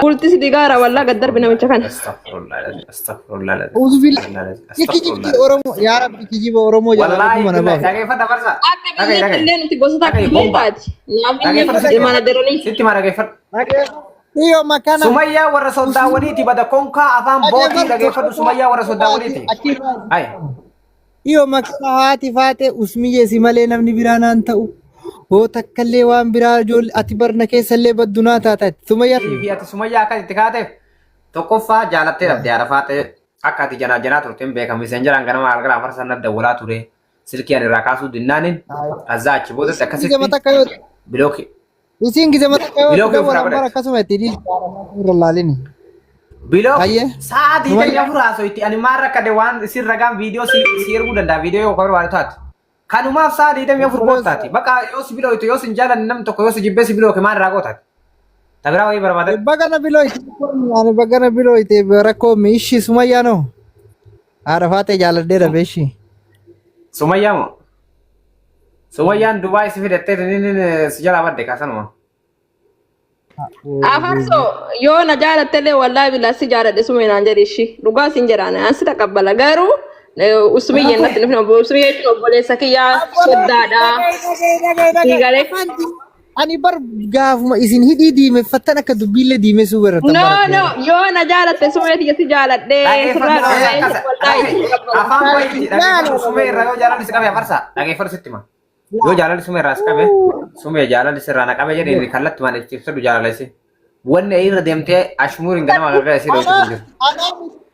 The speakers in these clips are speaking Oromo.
Bulti si digaara wallaa gad darbi namicha kana. Astaghfirullah astaghfirullah Uzubillah. Kijibti Oromoo yaa Rabbi kijiba Oromoo jalaa Wallahi rabbuma na billahi baafte. dhageeffadha barsa. Akka Dhagahi biyyatti dhagahi. illee nuti gosoota akka Dhagahi biyya bomba. taati. Naaf Dhageeffadha inni sitti mana deranii. sitti ma dhageeffadhu. Iyo makana. Sumayyaa warra soddaawwaniiti bada konkaa afaan bootii dhageeffadhu sumayyaa warra soddaawwaniiti. Ay. Iyo makana haati faate usmiyyee si malee namni biraa naan ta'u. Hoo takkallee waan biraa ijoollee ati barna keessallee baddu naa taata. Sumayyaa. Fi ati sumayyaa akka itti kaateef tokkoffaa jaalattee dhabde haadha faatee akka ati janaa janaa turte hin beekamu. Iseen jalaan ganama halkan afarsan na dawwalaa ture. Silkii ani irraa kaasuu dinnaaniin azaa achi boodatti Gizema akkasitti takka yoo bilooki isiin gizema takka yoo Biloo kee ofirraa dawwalan bara godhate. akkasuma itti dhiisi irra laalini. Biloo Hayyee. sa'a digdamii Sumayyaa. afur haasoyti ani maal rakkate waan isin ragaan viidiyoo si si erguu danda'a viidiyoo yoo barbaadu taate. Kanumaaf sa'a 24 gootaati. Bakka yoo si bilooyte yoo si hin jaalanne namni tokko yoo si jibbee si bilooke maal irraa gootaati? Tabiraa wayii barbaadadhu. Bagana bilooyte ani bagana bilooyte rakkoo miishi sumayyaa noo. Haadha faatee jaaladheera beeshi. Sumayyaa moo? Sumayyaan Dubaay si fidattee inni si jalaa badde kaasanuma. Afarsoo yoo na jaalattellee wallaahi bilaa si jaaladhe sumee naan jedhi ishii dhugaa sin jedhaan an si taqabbala garuu usmiyyee natti dhufne usmiyyee jechuun obboleessa kiyyaa soddaadha. Siigalee. Ani bar gaafuma isin hidhii diimeffattan akka dubbiillee diimessuu baratan No bara. no yoo na jaalatte sumee tiyya si jaaladhe sirraa Dhageeffadhu dhufee wallaahi si taqabbala. afaan wayiiti dhageeffadhu sumee irraa yoo jaalalli si qabe afarsa dhageeffadhu sitti hima. Yoo jaalalli sumee irraa si qabe sumee jaalalli sirraa na qabe jedhee kallattumaan itti ibsadhu jaalala isii. Wanni irra deemtee ashmuuriin ganama galgala isii dho'itu hin jiru.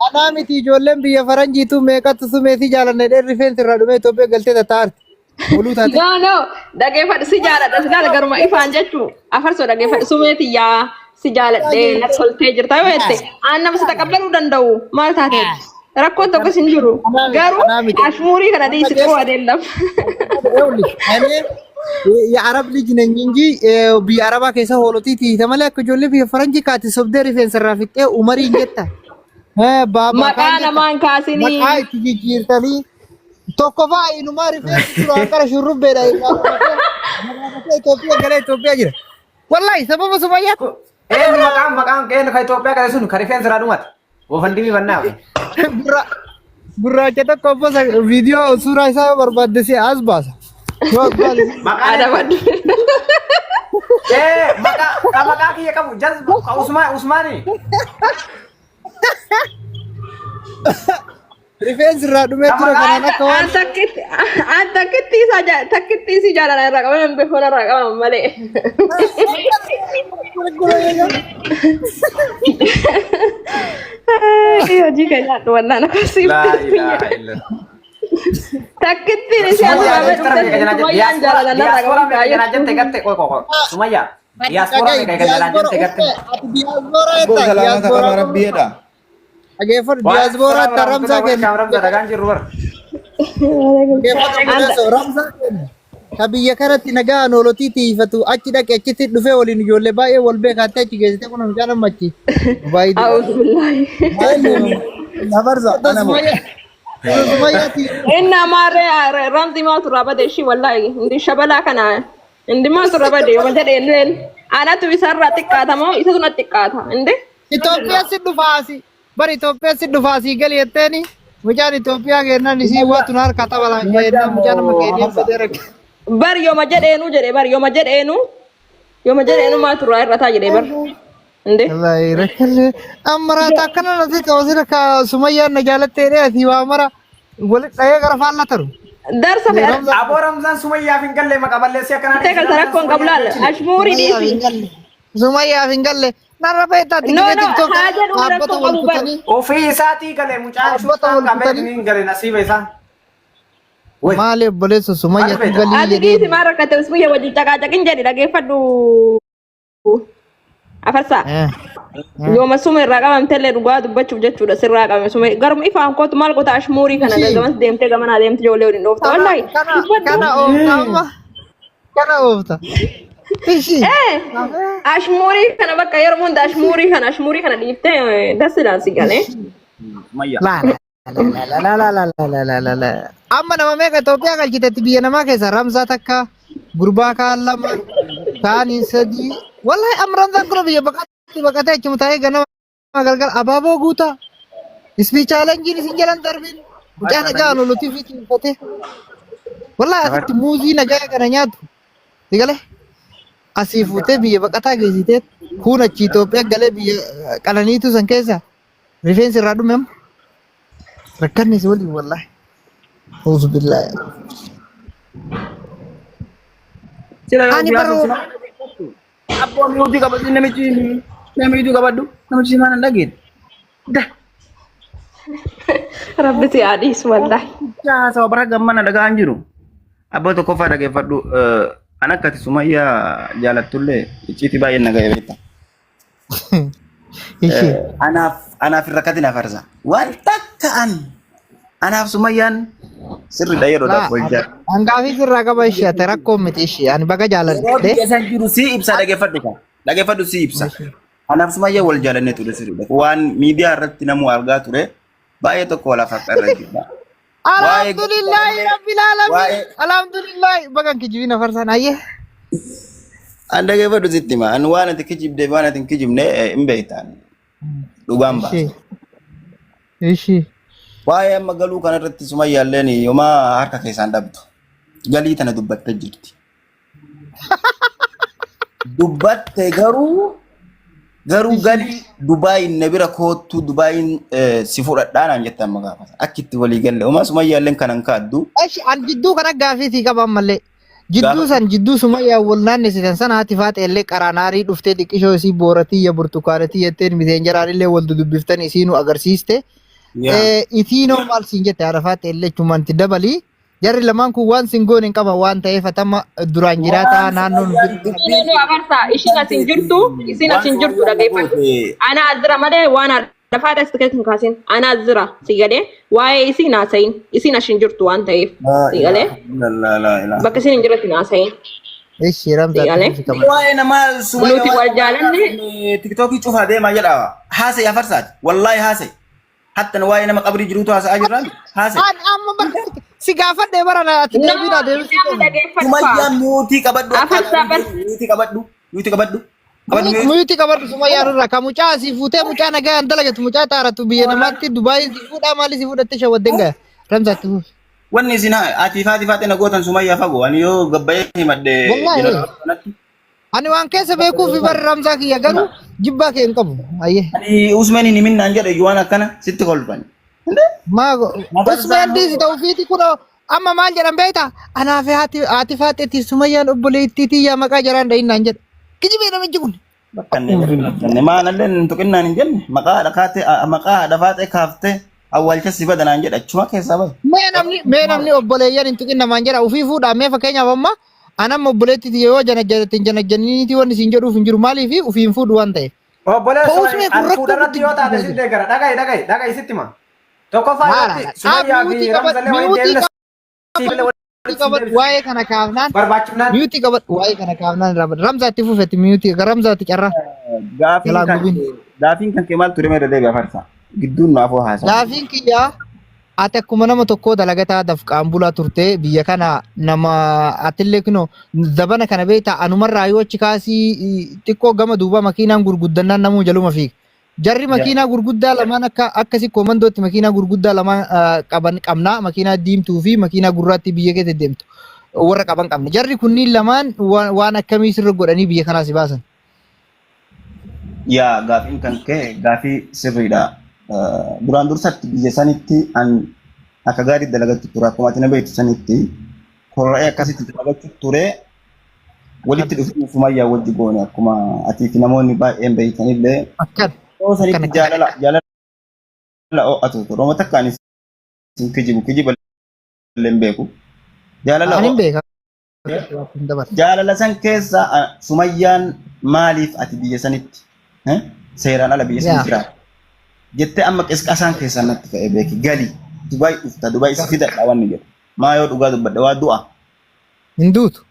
Anaa miti ijoolleen biyya faranjiitu meeqattu sumeetii jaalanne dheerri rifeensi irraa dhumee Itoophiyaa galtee tattaarti. Muluu taate. No no dhageeffadhu si jaaladha si jaala garuma ifaan jechuu afarsoo dhageeffadhu sumee tiyyaa si jaaladhe na toltee jirta yoo jette aan nama si taqabbaluu danda'u maal taateetti rakkoon tokkos hin jiru garuu Anaa miti. ashmuurii kana dhiisi xuruu adeemdam. ይኸውልሽ እኔ የአረብ ልጅ ነኝ እንጂ biyya arabaa keessa hoolotii tiita malee akka ijoollee biyya faranjii kaati sobdee rifeensa irraa fixxee umarii hin jetta. Baabaa Maqaa kaan jetta. namaan kaasinii. Maqaa itti jijjiirtanii tokkoffaa inumaa rifeensi duraan qara shurrubbeedha. Itoophiyaa galee Itoophiyaa jira. Wallahi sababa sumayyaa Eenyu maqaan maqaan eenyu kan Itoophiyaa gale sun kan rifeensa irraa dhumate. Goofandimii bannaa. Gurraacha tokko obbo viidiyoo suuraa isaa barbaadde si as baasa. Yoo as baase Maqaan Adabadhu. ee maqaa ka maqaa kiyya qabu jazba ka Usmaan Usmaani. Rifeensi irraa dhumee ture kanaan akka waan An takkitti an takkitti isa takkitti isi jaalala irraa qabaman beekon irraa qabaman malee. Hojii kan nyaadhu wallaan akkasii. Laa ilaaha illallah. Takkittiin isi Sumayyaa asuma diaspora meeqa jalaa jette? sumayyaan jaalala irraa Diaspora qabaman meeqa jalaa jette gatte qoy qoy qoy. Sumayyaa diaspora meeqa jalaa jette gatte? Ati diyaasbooraa Abboo jetta salaamata qaba diyaasbooraa rabbii jedha. dhageeffadhu diyaasbooraa ta ramsaa kenna. Ramza dhagaan jirru bara. Dhageeffadhu obboleessoo ramsaa kenna. Ka biyya kanatti nagaa hoolotii tiifatu achi dhaqe achitti dhufee waliin ijoollee baay'ee wal beekaatti achi geessite kun mucaan amma achi. Baay'ee. A'uuzu billaahi. Nafarsa ana moo. Sumayyaatti Inni amaarree ramzi maaltu irraa bade ishii wallaahi indi shabalaa kana indi maaltu irraa bade yoo jedhe illeen anatu isarraa xiqqaata moo isatu na xiqqaata indi Itoophiyaa si dhufaasi. Bar Itoophiyaa si dhufaasii gali jetteeni mucaan Itoophiyaa kennan isii waatu na harkaa taphalaan jennaan mucaan amma keeniyaa fedhee rakke. Bar yooma jedheenu jedhe bar yooma jedheenu yooma jedheenu maaltu irraa irrataa jedhe bar indi Wallahi rakkallee amma raata akkana natti ta'u ka sumayyaan na jaalattee dha ati waa mara walitti dhahee gara faalla taru. Darsa fe'ate Aboo Ramzaan Sumayyaaf hin galle maqa balleessee akkanaa galta rakkoon qabu laal ashmuurii dhiisi. Sumayyaaf hin galle. Narra beektaa No tigiree no tiktok haa jedhu dhaabbata rakkoo wal qabu bar. kutanii Ofii isaatii gale mucaan dhaabbata shuutaan wal qabee kutanii hin gale nasiiba isaa. Wai. maali obboleessa Maal sumayyatu feeta? galii Ati jedhee dhiisi maal rakkate usmiyya wajjin caqaacaqin jedhi dhageeffadhu. Afarsaa. Yooma suma irraa qabamtellee dhugaa dubbachuuf jechuudha sirraa qabame suma garuma ifaan kootu maal goota ashmuurii kana Ishii. gamas deemtee gamanaa deemte ijoollee waliin dhoofta Kana wallaahi kana dubbadhu. kana oofta amma kana oofta. Ishii. Eh ashmuurii kana bakka yeroo hunda ashmuurii kana dhiiftee das ilaal si galee. Sumayyaa. La la la la la la la la la la. Amma nama meeqa Itoophiyaa galchitetti biyya namaa keessa Ramzaa takka gurbaa kaan lama kaaniin sadii. Wallahi amma Ramzaan kun biyya baqaatti Biyyatti baqatee achuma taa'ee ganama galgala abaaboo guutaa. Ispii chaalenjiin isin jalan darbiin. Mucaa nagaa lolotii fi ciinfatee. Wallahi asitti muuzii nagaa kana nyaatu. Sigale asii fuutee biyya baqataa geessitee kuun achi Itoophiyaa galee biyya qananiituu san keessa rifeensi irraa dhume amma. Rakkanni si waliin wallahi. Auzu billaahi. Sila yoo Ani guyyaa baroo sun abboo mi'uutii qabadhu namichi mi'uutii qabadhu namichi maal hin dhageet. Da. Rabbi si haa dhiisu wallaahi. Haasawa bara gammana dhagaa hin jiru. Abboo tokkoffaa dhageeffadhu an akka ati Sumayyaa jaalattullee icciitii baay'een na ga'e beekta. Ishee. Anaaf hin rakkatin afarsa. Waan takka an anaaf Sumayyaan sirriidha yeroodhaaf wal jaalladha. Hangaafii sirraa qaba ishee ati rakkoo miti ishee ani baga Yeroo jaaladhe. biyya san jiru si ibsa dhageeffadhu kan. Dhageeffadhu si ibsa. Anaaf Sumayyaa wal jaalannee ture sirriidha. Waan miidiyaa irratti namuu argaa ture baay'ee tokko wal afaqqa irra jira. Waa'ee Alhamdulillahi rabbil alamin. waa'ee Alhamdulillahi bagan kijibin afarsaan ayyee. An dhageeffadhu sitti hima. An waan ati kijibde waan ati hin kijibne hin beektan. Dhugaan baasa. Ishee. Ishee. Waa'ee amma galuu kanarratti Sumayyaalleen yomaa harka keessaan dhabdu. Galii tana dubbattee jirti. Dubbatte garuu garuu galii Dubaayin na bira koottuu Dubaayin si fudhadhaa naan jette amma gaafa. Akki itti walii galle. Homaa Sumayyaalleen kanan kaaddu. Eshi an jidduu kana gaafii sii qaba ammallee. Jidduu Gaafa san jidduu sumayyaa wal naannessitan sana haati faaxee illee qaraanaarii dhuftee xiqqishoo isii booratiyya burtukaanatiyya jetteen miseenjaraan illee wal dudubbiftan isii nu agarsiiste. yaa. Isiinoo maal siin jette haadha faaxee illee chumanti dabalii. Jarri lamaan kun waan sin goone hin qaban waan ta'eef atama duraan jiraataa Waan naannoo nu Sumayyaan jirtu. dubbiin Nu afarsa ishiin as hin jirtu isiin as waan hin jirtu Sumayyaan na dhageeffadhu. goote Ana azira malee waan lafaadha si keessa hin kaasin. Ana azira si galee waa'ee isii naasayin isiin as hin jirtu waan ta'eef laa si galee ilaaha illallah laa ilaaha. bakka isiin hin jirretti naasayin Ishi ramza si galee. ati kama. Waa'ee namaa Sumayyaa Nuti waa'ee wal namaa jaalanne kaasne tiktookii cufaa deemaa jedha. Haasa'e afarsaati. Wallaahi haasa'e. Hattan waa'ee nama qabrii jiruutu haasa'aa jirraan haasa'e. An amma bara si gaafadhe bara na ati no deebii naa deebisuu nama qabdu. dhageeffadhu Sumayyaan miutii qabadhu afarsaa akkaataa bar miutii qabadhu miutii qabadhu qabadhu miutii. Muyuti qabadhu sumayyaa irraa ka mucaa asii fuutee mucaa nagaa hin dalagatu mucaa xaaratu biyya namaatti Dubaayii si fuudhaa maali si fudhatte shawaddeen gaya. Ramzaatti fuuf. Wanni isin ati faati faati na gootan Sumayyaa fagoo ani yoo gabbayee himadhe Wallaahi. jeneraal kanatti. Ani waan keessa beekuuf bar Ramzaa kiyya garuu jibbaa kee hin qabu. Ayyee. Ani Usmeen hin himin naan jedhe iyyuu waan akkana sitti kolfan. Maa Usmeen dhiisi ta'uu fiiti kun amma maal jedhan beektaa? Anaa fi haati haati faaxeetti Sumayyaan obboleettii tiyyaa maqaa jaraan dhahin naan jedha. Kijibee namichi kun. Bakkanne bakkanne maalallee hin tuqinnaan hin jenne maqaa haadha kaatee maqaa haadha faaxee kaaftee awwaalcha si bada naan jedha achuma keessaa bahe. Mee namni obboleeyyan hin tuqin namaan jedha ufii fuudhaa mee fakkeenyaaf amma anamma obboleetti tiyya yoo janajjanatte hin janajjaniniiti wanni siin jedhuuf hin jiru maaliif ufii hin fuudhu waan ta'eef. Obboleessa Ta'us mee kun an rakkoo fuudha irratti yoo taate guddaa sin deeggara. Dhaga'i dhaga'i dhaga'i sitti hima. Tokkoffaa Maala irratti Sumayyaa fi miutii qabadhu Ramzallee waliin miutii deemna siifillee walitti sin qabadhu deebisa. waa'ee kana kaafnaan Barbaachifnaan. miutii qabadhu waa'ee kana kaafnaan irraa bada. Ramzaatti fufetti miutii Ramzaatti carraa Gaafiin jalaa kan gubin. gaafiin kan kee maal ture mee deebi'a farsa. Gidduun naafoo haasa'a. Gaafiin kiyyaa ati akkuma nama tokkoo dalagataa dafqaan bulaa turte biyya kana nama atillee kunoo zabana kana beektaa anumarraa yoo achi kaasii xiqqoo gama duuba makiinaan gurguddannaan namuu jaluma fiiga. Jarri makiinaa gurguddaa lamaan akka akkasi koomandootti makiinaa gurguddaa lamaan qaban qabna makiinaa diimtuu fi makiinaa gurraattii biyya keessa deemtu warra qaban qabna. Jarri kunniin lamaan waan akkamii sirra godhanii biyya kanaa si baasan. Yaa gaafiin kan kee gaafii sirriidha. Duraan dursatti biyya sanitti an akka gaarii dalagachuu ture akkuma ati na beektu sanitti korra'ee akkasitti dalagachuu ture walitti dhufeenya Sumayyaa wajji goone akkuma atii fi namoonni baay'een beektanillee Akkan yeroo akkana sanitti jaalala jaalala ho'atu ture. Oma takka ani isin kijibu kijiba illee hin beeku. Jaalala Ani hin ho'a beeka. Hin dabarsu. Jaalala san keessa Sumayyaan maaliif ati biyya sanitti seeraan ala biyya san jiraata jettee amma qisqasaan keessan natti ka'e beeki gali Dubaay dhufta Dubaay si fidadha wanni jedhu maa yoo dhugaa dubbadhe waa du'a Hin duutu.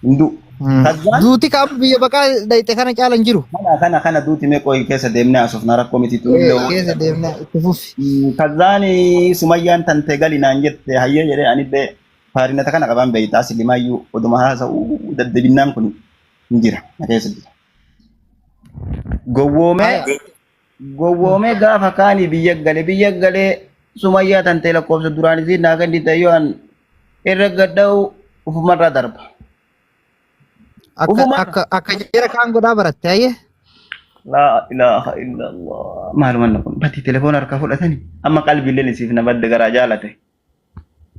hin du'u. Kazzaan Duuti qaama biyya baqaa dhayxe kana caala hin jiru. kana kana kana duuti mee qoyi keessa deemnee haasofna rakkoo miti tunillee Keessa deemnee itti fufi. Kazzaan Sumayyaan tantee gali naan jette hayyee jedhee anillee Faarinata kana qabaan beektaa silimaayyuu oduma haasa'u daddabinnaan kun hin jira na keessa jira. Gowwoomee Haya. gowwoomee gaafa kaanii biyya gale biyya galee Sumayyaa tan ta'e lakkoofsa duraan isiin naa kennite yoo an irra gadda'u ufumarraa darba. Akka Ufuma akka akka jara kaan godhaa baratte hayyee. Laa ilaaha illallah. Maaluma kun bati telefoona harkaa fudhatani amma qalbiilleen isiif na badde garaa jaalate.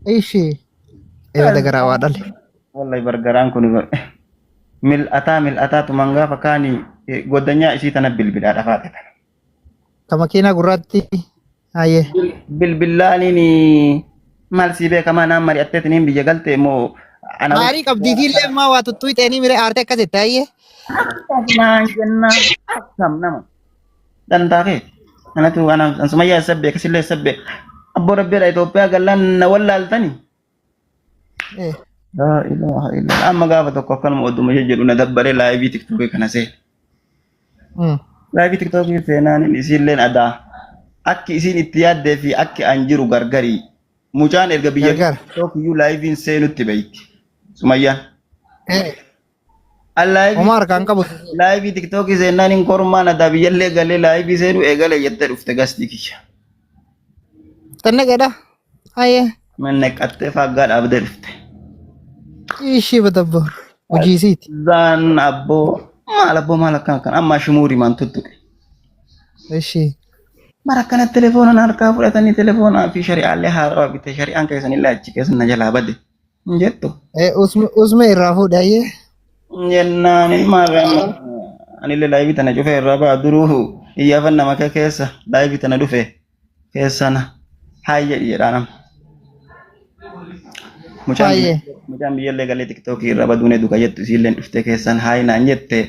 Ishee. Eebada garaa waa dhale. Wallahi bargaraan kun mil'ataa mil'ataa tuman gaafa kaanii goddanyaa isii tana bilbilaa dhafaate tana. Ka makiinaa gurraatti hayyee. Bilbillaaniin maal sii beekamaa naan mari'atteetiniin biyya galte moo ana Aarii qabdiitii illee ammaa waa tuttuuxeenii mire aartee akkas jette hayyee. naan jennaan akkam nama dantaa kee anatu ana sumayyaa isa beeka sillee isa beeka abboo rabbiidha Itoophiyaa gallaan na wallaaltani. Eh. Laa ilaaha illallah. Amma gaafa tokko akkanuma oduma ishee jedhu na dabbaree laayivii tiktookii kana seene. Laayivii tiktookii seenaan isiilleen adaa. Akki isiin itti yaaddee fi akki an jiru gargarii. Mucaan erga biyya Gargar. tiktookiyyuu laayiviin seenutti beeyti. Sumayyaan. Eh. An laayivii Homaa harkaan qabu. laayivii tiktookii seennaan hin kormaan adaa biyyallee galee laayivii seenuu eegale jettee dhufte gastii kiyya. Tanne gedha. Hayyee. Manne qaxxee faaggaa dhaabdee dhufte. Ishii badabbo. Hojii isiiti. Zaan abboo maal abboo maal akkana kan amma shumuuri maan tuttuqe. Ishii. Bara akkana telefoona na harkaa fudhatanii telefoonaa fi shari'aallee haarawaa bite shari'aan keessanillee achi keessa na jalaa bade hin jettu. Eh, usme usme irraa fuudhe hayyee. Jennaan maal amma anillee laayivii tana cufee irraa ba'a duruu iyyaafan nama kee keessa laayivii tana dhufe keessana haay jedhi jedhaa nama. Mucaan Baay'ee. mucaan biyyallee galee tiktookii irra baduun eduka jettu isiilleen dhuftee keessan haay naan jette.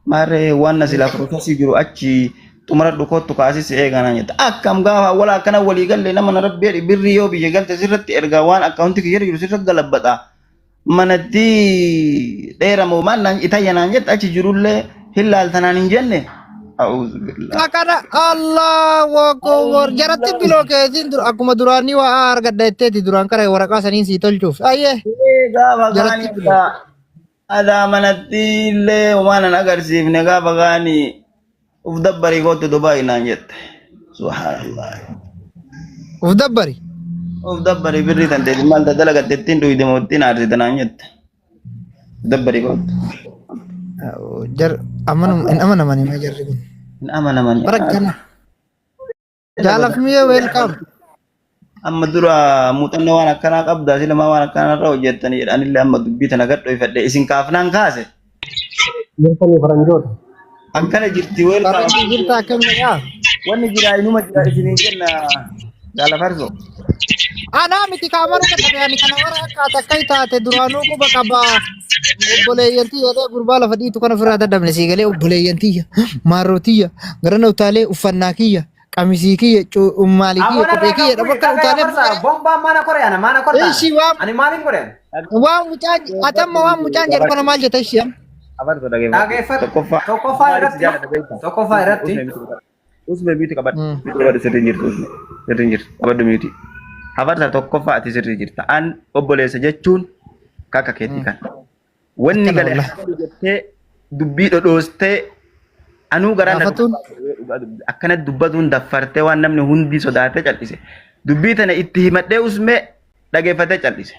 Maarree waan na silaa piroosesii jiru achi xumuradhu kottu kaasii si eegaa naan jette. Akkam gaafa wala akkana walii galle nama na rabbi jedhi birrii yoo biyya galte sirratti ergaa waan akkaawuntii kiyya jiru sirra galabbata. Manatti dheeramoo maal naan itayya naan jette achi jirullee hin laalta naan hin jenne. A'uuzu billah. Kakana Allahu akbar. Jaratti biloo keetiin dur akkuma duraanii waa argadha jetteeti duraan kara waraqaa saniin sii tolchuuf. Ayyee. Ee, Gaafa Jaratti kaanii biloo. adaa manatti illee homaa nan agarsiifne gaafa kaanii uf dabbarii kootti Dubaay naan jette. Subhaanallah. Uf dabbari. Uf dabbarii birrii tan teeti maal dalagatte ittiin dhuyde moo ittiin aarsite naan jette. Uf dabbarii kootti. Jar amanum hin amanamani ma jarri kun. Hin amanamani. Bara kana. Jaalaf mi'a welcome. Amma dura muuxannoo waan akkanaa qabda silama waan akkanaa irra hojjettanii jedhanillee amma dubbii tana gad dhoyfadhe isin kaafnaan kaase. Jirtanii faranjoota. Akkana jirti weelkaam. Faranjii jirta akkam nagaa. Wanni jira inuma jira isiniin jenna jaala farso. Anaa miti kaamaru dadhabe ani kana warra akka ati akka taate duraanuu quba qaba. Obboleeyyan tiyya jedhee gurbaa lafa dhiitu kana ofirraa dadhabne sii galee obboleeyyan tiyya maarroo tiyya gara na utaalee uffannaa kiyya qamisii kiyya maalii kiyya Aboon kophee irraa kiyya kan dhabu fuudhe akka dhagaya utaalee farsa bombaan mana koree ana mana kortaa Ishii waan ani maaliin godhe waan mucaan atamma waan mucaan jedhu kana maal jetta ishii amma? Abarto dhageeffadhu. Dhageeffadhu. Tokkoffaa. Tokkoffaa Maaliif irratti jaalladha beektaa? tokkoffaa irratti Usme miti qabadhu. Usme miti qabadhu. Mm. Miti qabadhu sirrii jirtu usme. Sirrii jirtu. Qabadhu miti. Hafarsa tokkoffaa ati sirrii jirta. An obboleessa jechuun kakka keetii kana. Wanni Akkana gale wallahi. haadhu jettee dubbii dhodhoostee anuu garaa na Gaafatuun akkana dubbatuun daffartee waan namni hundi sodaatee cal'ise. Dubbii tana itti himadhee usmee dhageeffatee cal'ise.